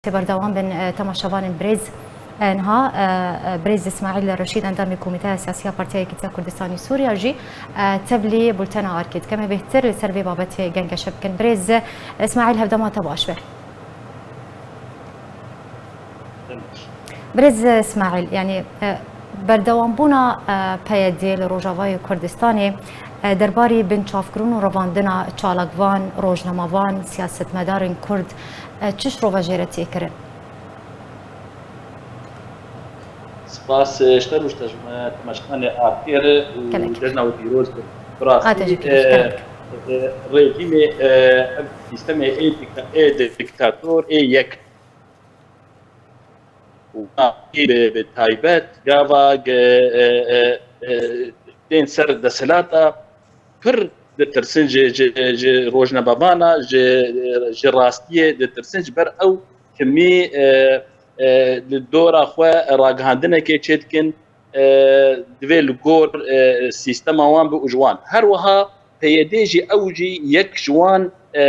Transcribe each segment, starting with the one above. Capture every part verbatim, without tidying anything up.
Tê berdewam bin, e, temaşevanên birêz. E, niha, e, e, birêz Îsmaîl Reşîd, endamê Komîteya Siyasî ya Partiya Yekîtiya Kurdistanê Sûriya jî, e, tevlî bultena Arkê dike. Me bêhtir li ser vê babetê gengeşe bikin. Birêz Îsmaîl, hevdema te baş be. Birêz Îsmaîl, yanî, e, berdewambûna, e, P Y D li Rojavayê Kurdistanê, e, derbarî binçavkirin û revandina çalakvan, rojnamevan, siyasetmedarên Kurd, e, çi şirove jê re tê kirin? Spas, e, ji te rû, ji te, ji me temaşevanê Arkê re û Gelek. Cejna we pîroz be. Bi rastî, A te jî pîroz, e, gelek. E, rejîmê, e, ev sîstemê ê dikta-, ê diktator, ê yek û bi, bi taybet gava ge-, e, e, e, tên ser desthilata pir ditirsin ji, ji, ji rojnamevana, ji, ji rastiyê ditirsin, ji ber ew himî, e, e, li dora xwe ragihandinekê çêdikin, e, divê li gor, e, sîstema wan be û ji wan. Her wiha P Y D jî, ew jî yek ji wan, e,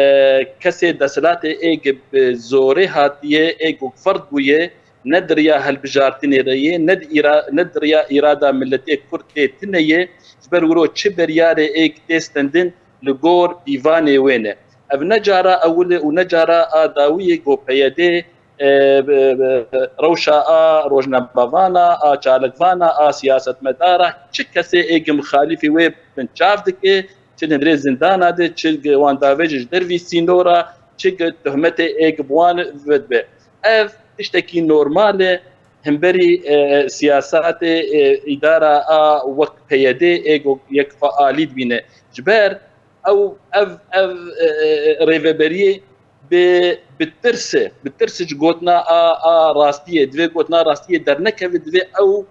kesê desthilatê ê gi bi zorê hatiye, ê ku ferd bûye, ne di riya hilbijartinê re ye, ne di îra-, ne di riya îrada miletê Kurd tê tune ye, ji ber wiro çi biryarê ê tê stendin li gor pîvanê wê ne. Ev ne cara ewil e û ne cara a dawî ye ku P Y D, e, bi, bi, rewşa a rojnamevana, a çalakvana, a siyasetmedara, çi kesê ê ku mixalîfî wê binçav dike, çi di nirê zindana de, çi wan davêje ji dervî sînora, çi ki tohmetê ê ki bi wan ve dibe. Ev tiştekî normal e, hemberî, e, siyasatê, e, îdara a wek P Y D ê ku yek faalî dibîne. Ji ber ew, ev, ev, e, e, rêveberiyê bi, bi tirs e, bi tirs ji gotina a, a rastiyê, divê gotina rastiyê dernekeve, divê ew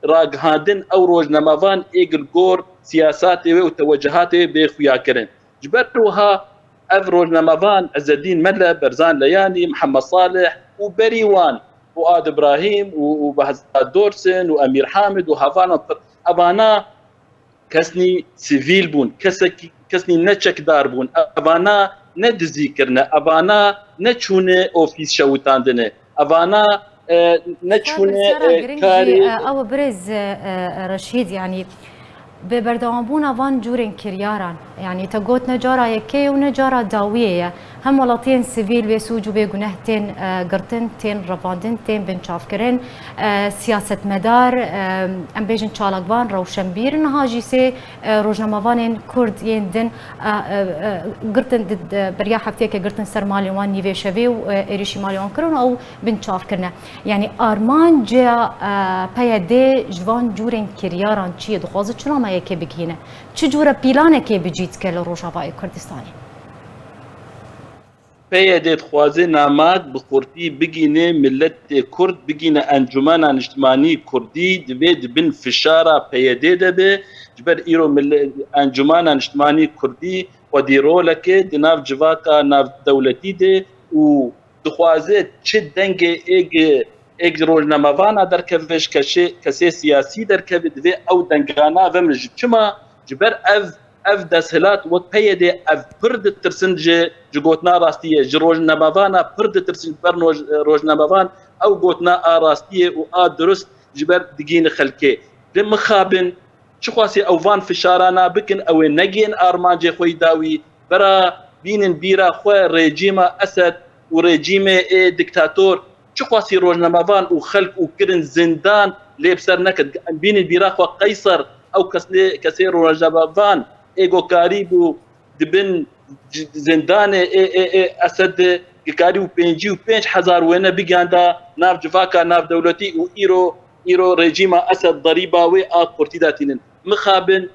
ragihandin ew rojnamevan ê li gor siyasatê wê û tewecihatê wê bê xuyakirin. Ji ber wiha ev rojnamevan Ezedîn Mele, Berzan Leyanî, Mihemed Salih û berî wan Fuad Îbrahîm û, û Behzad Dorsin û Emîr Hamid û hevanan pir, evana kesnî sivîl bûn, kesekî, kesnî ne çekdar bûn, evana ne dizî kirine, evana ne çûne ofîs şewitandine, evana, e, ne çûne, pirsiyara e, giring karê jî, e, ew birêz, e, e, Reşîd, yanî bi berdewambûna van cûrên kiryaran, yanî te got ne cara yekê û ne cara dawiyê ye. Hem welatiyên sivîl bê sûc û bê guneh tên, e, girtin, tên revandin, tên binçavkirin, e, siyasetmedar, e, em bêjin çalakvan, rewşenbîr, niha jî sê, e, rojnamevanên Kurd yên din, e, e, e, girtin di, di, beriya hefteyeke girtin ser malên wan nîvê şevê û, e, êrîşî malê wan kirin û ew binçav kirine. Yanî armanca, e, P Y D ji van cûrên kiryaran çi ye? Dixwaze çi nameyekê bigihîne? Çi cûre pîlanekê bi cî dike li Rojavayê Kurdistanê? P Y D dixwaze namak bi xurtî bigîne miletê Kurd, bigîne Encûmena Niştimanî Kurdî, divê di bin fişara P Y D de be. Ji ber îro mile-, Encûmena Niştimanî Kurdî xwedî roleke di nav civaka navdewletî de û dixwaze çi dengê ê gi, ê gi rojnamevana derkeve, ji keşê, kesê siyasî derkeve, divê ew dengana ve min ji çima? Ji ber ev, ev desthilat wek P Y D ev pir ditirsin ji, ji gotina rastiyê, ji rojnamevana pir ditirsin, ji ber noj-, rojnamevan ew gotina a rastiyê û a dirust ji ber digihîne xelkê. Lê mixabin, çiqasî ew van fişarana bikin, ew ê negihên armancê xwe yî dawî, bera bînin bîra xwe rejîma Esed û rejîmê ê diktator, çiqasî rojnamevan û xelk û kirin zindan lê bi ser neket. Em bînin bîra xwe Qeyser, ew kesê, kesê rojnamevan ê ku karîbû di bin c-, zindanê ê, ê, ê Esed de, ku karîbû pêncî û pênc hezar wêne bigihanda nav civaka navdewletî û îro, îro rejîma Esed derîba wê a kurtî de tînin. Mixabin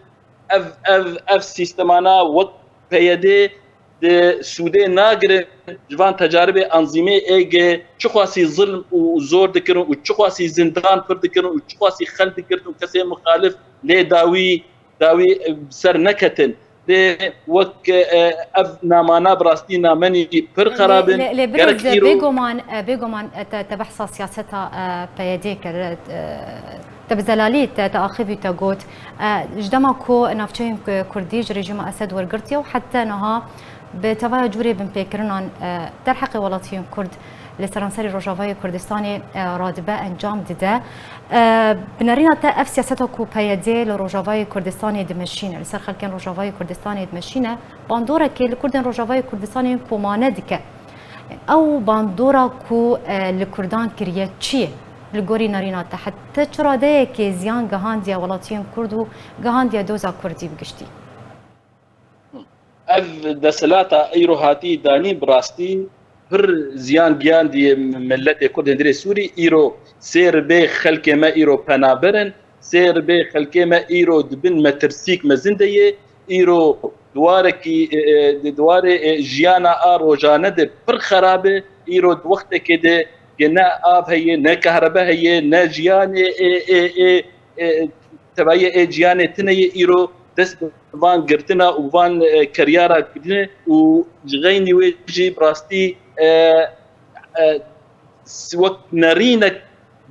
ev, ev, ev sîstemana wek P Y D di sûdê nagirin ji van tecaribê enzîmê ê ge çiqasî zilm û zor dikirin û çiqasî zindan pir dikirin û çiqasî xel dikirin û kesê muxalif lê dawî, dawî, e, ser neketin. Lê wek, e, ev namana bi rastî namenî pir xerab in. Lê, lê, lê birêz, gerek îro bêguman, e, bêguman, e, te, te behsa siyaseta, e, P Y D kir, e, te bi zelalî te, te axivî te got, e, ji dema ku navçeyên Kurdî ji rejîma Esed wergirtiye û heta niha bi tevaya cûrê binpêkirinan, e, derheqê welatiyên Kurd, li seranserê Rojavayê Kurdistanê, e, radibe, encam dide. E, bi nerîna te ev siyaseta ku P Y D li Rojavayê Kurdistanê dimeşîne, li ser xelkên Rojavayê Kurdistanê dimeşîne, bandorekê li Kurdên Rojavayê Kurdistanê yên komane dike. Ew bandora ku, e, li Kurdan kiriye çi ye? Li gorî nerîna te, heta çi radeyekê ziyan gihandiye welatiyên Kurd û gihandiye doza Kurdî bi giştî? Ev desthilata îro hatî danîn bi rastî pir ziyan gihandiye miletê Kurd ê hundirê Sûrî. Îro sê ribê xelkê me îro penaber in, sê ribê xelkê me îro di bin metirsîk mezin de yê. Îro di warekî, e, e, di warê, e, jiyana a rojane de pir xerab e. Îro di wextekê de ke ne av heye, ne kehrebe heye, ne jiyanê ê, ê, ê, e, tevayê ê ciyanê tune yê, îro dest bi van girtina û van, e, keryara kirine û ji xeynî wê jî bi rastî, e, e, s-, wek nerînek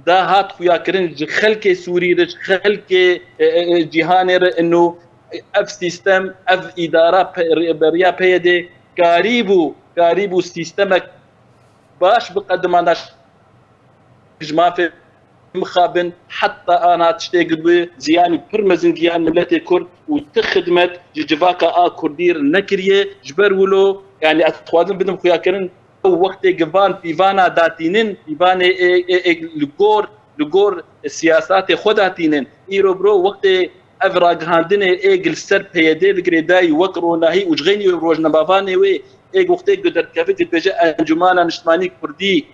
da hat xuyakirin ji xelkê Sûrî re, ji xelkê, e, e, e, cîhanê re, ino ev sîstem, ev îdara pe-, rêberiya P Y D karîbû, karîbû sîstemek baş biqedimana ji mafê mixabin heta ana tiştê gibe ziyanî pir mezin giyan miletê Kurd û ti xidmet ji civaka a Kurdî re nekiriye. Ji ber wilo, yanî ez dixwazim bidim xuyakirin, ew wextê gi van pîvana datînin, pîvanê ê, ê, ê li gor, li gor siyasatê xwe datînin. Îro biro wextê ev ragihandinê ê gi li ser P Y D li girêdayî wek ronahî û ji xeynî rojnamevanê wê ê wextê ku derdikeve dibêje Encûmana Niştimanî Kurdî,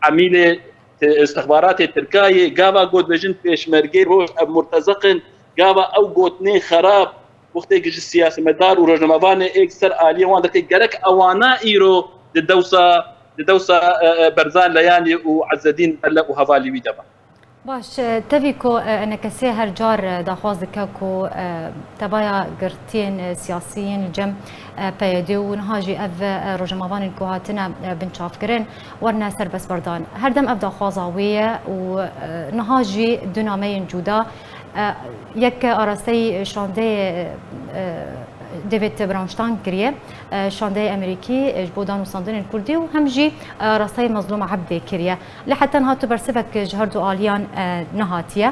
emîlê te-, istixbaratê Tirkayê, gava got bêjin pêşmergê roj ev murtezeq in, gava ew gotinê xerab, wextê ku ji siyasetmedar û rojnamevanê êk ser aliyê wan dike, gerek ewana îro di dewsa, di dewsa, e, e, Berzan Leyanî û Ezzedîn Belle û hevalî wî de be. Baş, e, tevî ku, e, ENKSê her car, e, daxwaz dike ku, e, tevaya girtiyên, e, siyasî yên li cem, e, P Y D û niha jî ev, e, rojnamevanên ku hatine, e, binçavkirin, werine serbestberdan. Her dem ev daxwaza wê ye û, e, niha jî du nameyên cuda, e, yek arasteyî şandeyê, e, David Bronstein kiriye, e, şandeyê Amerîkî, e, ji bo dan û standinên Kurdî û hem jî, e, arasteyê Mezlûm Ebdê kiriye. Lê heta niha tu bersivek ji her du aliyan, e, nehatiye.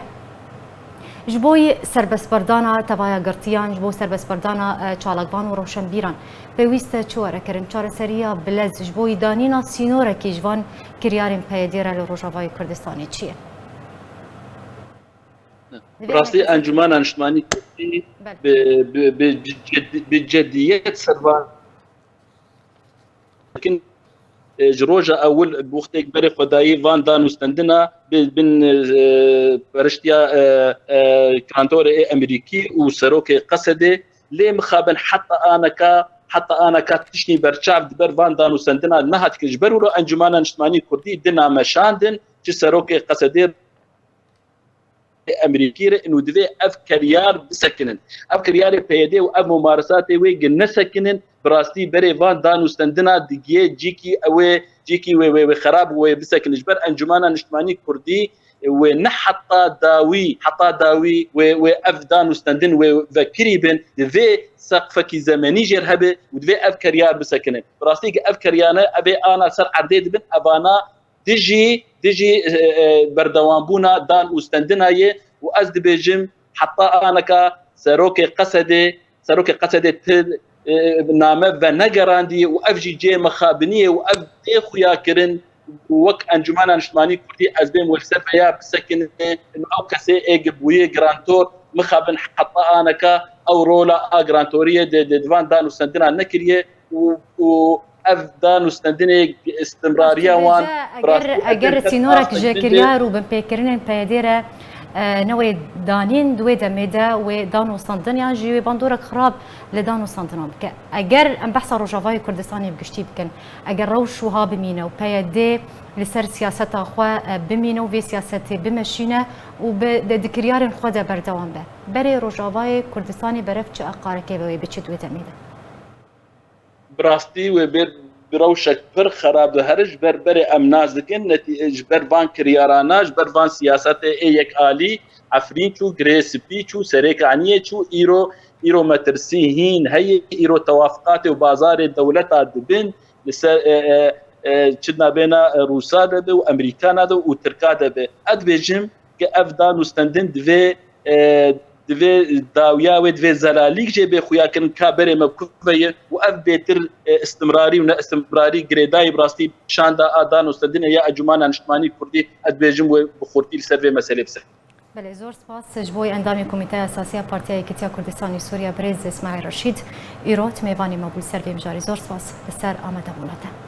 Ji bo yî serbestberdana tevaya girtiyan, ji bo serbestberdana, e, çalakvan û rewşenbîran pêwîst e çi were kirin? Çareseriya bilez ji bo yî danîna sînorekî ji van kiryarên P Y D re li Rojavayê Kurdistanê çi ye? Bi rastî Encûmena Niştimanî Kurdî bi, bi, bi, bi ced-, bi cediyet ser van dikin. E, ji roja ewil bi wextê berê xwe dayî van dan û stendina bi bin, e, periştiya, e, e, kantorê ê Amerîkî û serokê Qesedê. Lê mixabin heta aneka, heta aneka tiştî berçav di ber van dan û stendina nehat kirin. Ji ber wilo Encûmena Niştimanî Kurdî di name şandin, çi serokê Qesedê Amerîkî re û divê ev keryar bisekinin. Ev keryarê P Y D û ev mumaresatê wê gi nesekinin, bi rastî berê van dan û stendina digiyê cîkî ew ê, cîkî wê, wê, wê xerab wê bisekinin. Ji ber Encûmena Niştimanî Kurdî wê ne heta dawî, heta dawî wê, wê ev dan û stendin wê vekirî bin, divê seqfekî zemenî jêr hebe û divê ev keryar bisekinin. Bi rastî gi ev keryane ev ê ana ser erdê dibin, evana dijî, dijî, e, e, berdewambûna dan û stendina ye û ez dibêjim heta aneka serokê Qesedê, serokê Qesedê ti, e, name venegerandiye û ev jî cihê mixabiniyê û ev tê xuyakirin û wek Encûmena Niştimanî Kurdî ez bêm wê li ser vêya bisekinin, ew kesê ê gi bûye grantor mixabin heta aneka ew rola a grantoriyê di, di, di van dan û stendina nekiriye û, û ev dan û stendinê istimrariya wan. Eger, eger sînorek ji kiryar û binpêkirinên P Y D re, e, ne wê danîn, di wê demê de wê dan û standin yan jî wê bandorek xirab li dan û standinan bike. Eger em behsa Rojavayê Kurdistanê bi giştî bikin, eger rewş wiha bimîne û P Y D li ser siyaseta xwe, e, bimîne û vê siyasetê bimeşîne û bi, di, di kiryarên xwe de berdewam be, berê Rojavayê Kurdistanê berev çi eqarekê be wê biçit wê demê de? Bi rastî wê bê bi rewşek pir xerab de here ji ber berê em nas dikin, netî-, ji ber van kiryarana, ji ber van siyasetê ê yekalî, Efrîn çû, Girê Spî çû, Serêkaniyê çû, îro, îro metirsî hîn heye, îro tewafiqatê û bazarê dewleta dibin, li ser, e, e, e, çi nabêna, e, Rûsa de be û Emerîkana de û Tirka de be. Ez dibêjim ke ev dan û stendin divê, e, divê dawiya wê, divê zelalîk jê bê xuyakirin ka berê me ku ve ye û ev bêtir, e, istimrarî û ne istimrarî girêdayî bi rastî şanda a dan û stendinê ya Encûmana Niştimanî Kurdî, ez dibêjim wê bi xurtî li ser vê meselê bisekine. Belê, zor spas ji bo endamê Komîteya Esasî ya Partiya Yekîtiya Kurdistanê Sûriye, birêz Îsmaîl Reşîd. Îro tu mêvanê me bû li ser vê mijarê. Zor spas li ser amadebûna te.